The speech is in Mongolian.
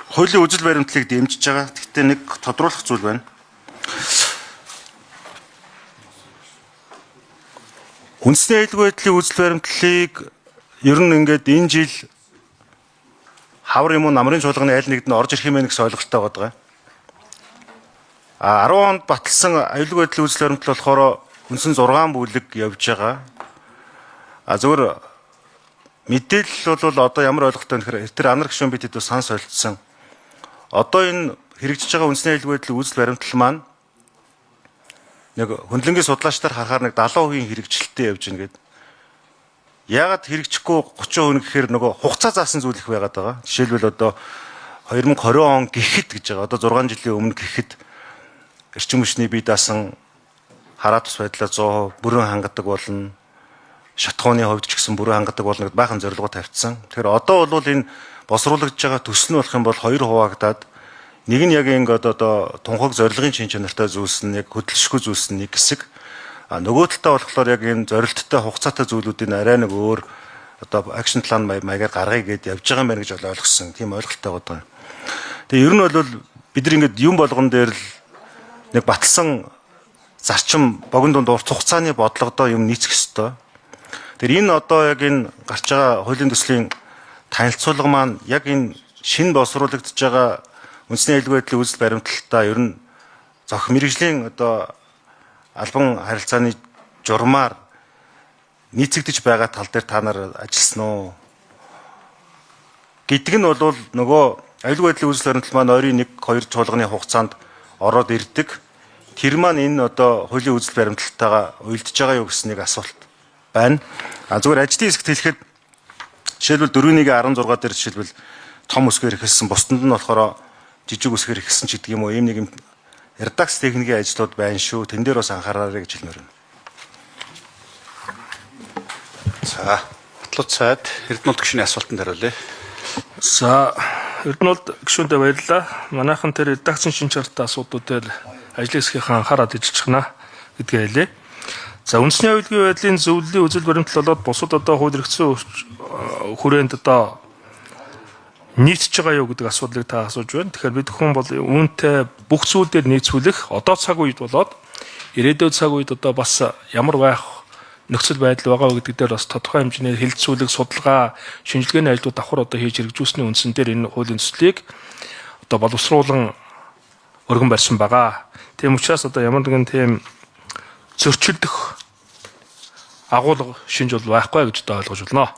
хуулийн үзэл баримтлалыг дэмжиж байгаа. Гэхдээ нэг тодруулах зүйл байна. Үндэсний аюулгүй байдлын үзэл баримтлалыг ер нь ингээд энэ жил хавар юм уу намрын чуулганы аль нэгд нь орж ирэх юм байна гэсэн ойлголттой байгаа. А 10 онд баталсан аюулгүй байдлын үзэл баримтлал болохоор үндсэн 6 бүлэг явж байгаа. А зөвхөн мэдээлэл бол одоо ямар ойлголттой вэ гэхээр тэр анар гишүүн бид хэд сан солилцсон. Одоо энэ хэрэгжиж байгаа үндэсний аюулгүй байдлын үзэл баримтлал маань нэг хөндлөнгийн судлаачдаар харахаар нэг 70% хэрэгжилттэй явж байна гэдэг. Яагаад хэрэгжихгүй 30% гэхээр нөгөө хугацаа заасан зүйл их байгаад байгаа. Жишээлбэл одоо 2020 он гэхэд гэж байгаа. Одоо 6 жилийн өмнө гэхэд эрчим хүчний бие даасан хараа тус байдлаа 100% бүрэн хангадаг болно. Шатхууны хувьд ч гэсэн бүрэн хангадаг болно гэд баахан зорилгоо тавьчихсан. Тэгэхээр одоо бол энэ босруулагдж байгаа төсөл нь болох юм бол хоёр хуваагдаад нэг нь яг ингээд одоо тунхаг зорилгын чин чанартай зүйлс нь яг хөдөлшгүй зүйлс нь нэг хэсэг. А нөгөө талдаа болохоор яг энэ зорилттой хугацаатай зүйлүүдийн арай нэг өөр одоо action plan маягаар гаргая гэд явж байгаа юм байна гэж ойлгосон. Тийм ойлголттой байгаа. Тэгээ ер нь бол бид нар ингээд юм болгон дээр л нэг баталсан зарчим богино дунд урт хугацааны бодлогодоо юм нийцэх ёстой. Тэр энэ одоо яг энэ гарч байгаа хуулийн төслийн танилцуулга маань яг энэ шинэ боловсруулагдж байгаа үндэсний аюулгүй байдлын үзэл баримтлалтаа ер нь зохих мэргэжлийн одоо албан харилцааны журмаар нийцэгдэж байгаа тал дээр та нар ажилласан уу гэдэг нь бол нөгөө аюулгүй байдлын үзэл баримтлал маань ойрын 1 2 чуулганы хугацаанд ороод ирдэг. Тэр маань энэ одоо хуулийн үзэл баримтлалтайгаа уялдж байгаа юу гэсэн нэг асуулт байна. А зүгээр ажлын хэсэгт хэлэхэд жишээлбэл 4.1-16 дээр жишээлбэл том үсгээр эхэлсэн, бусданд нь болохоор жижиг үсгээр эхэлсэн ч гэдэг юм уу, ийм нэг юм редакц техникийн ажлууд байна шүү. Тэн дээр бас анхаараарай гэж хэлмээр байна. За, Батлууд сайд Эрдэнэт гишүүний асуултанд хариулъя. За, Эрдэнэт гишүүндээ баярлалаа. Манайхан тэр редакцийн шин чартай асуудлууд дээр ажлын хэсгийнхаа анхаарал ажиллаж байна гэдгээ хэлье. За, үндэсний аюулгүй байдлын зөвлөлийн үзэл баримтлал болоод бусад одоо хууль эрх зүйн хүрээнд одоо нийцж байгаа юу гэдэг асуудлыг та асууж байна. Тэгэхээр бид хүн бол үүнтэй бүх зүйл дээр нийцүүлэх одоо цаг үед болоод ирээдүйн цаг үед одоо бас ямар байх нөхцөл байдал байгаа вэ гэдэг дээр бас тодорхой хэмжээний хэлэлцүүлэг, судалгаа, шинжилгээний ажлууд давхар одоо хийж хэрэгжүүлсэний үндсэн дээр энэ хуулийн төслийг одоо боловсруулан өргөн барьсан байгаа. Тийм учраас одоо ямар нэгэн тийм зөрчилдөх агуулга шинж бол байхгүй гэж одоо ойлгож байна.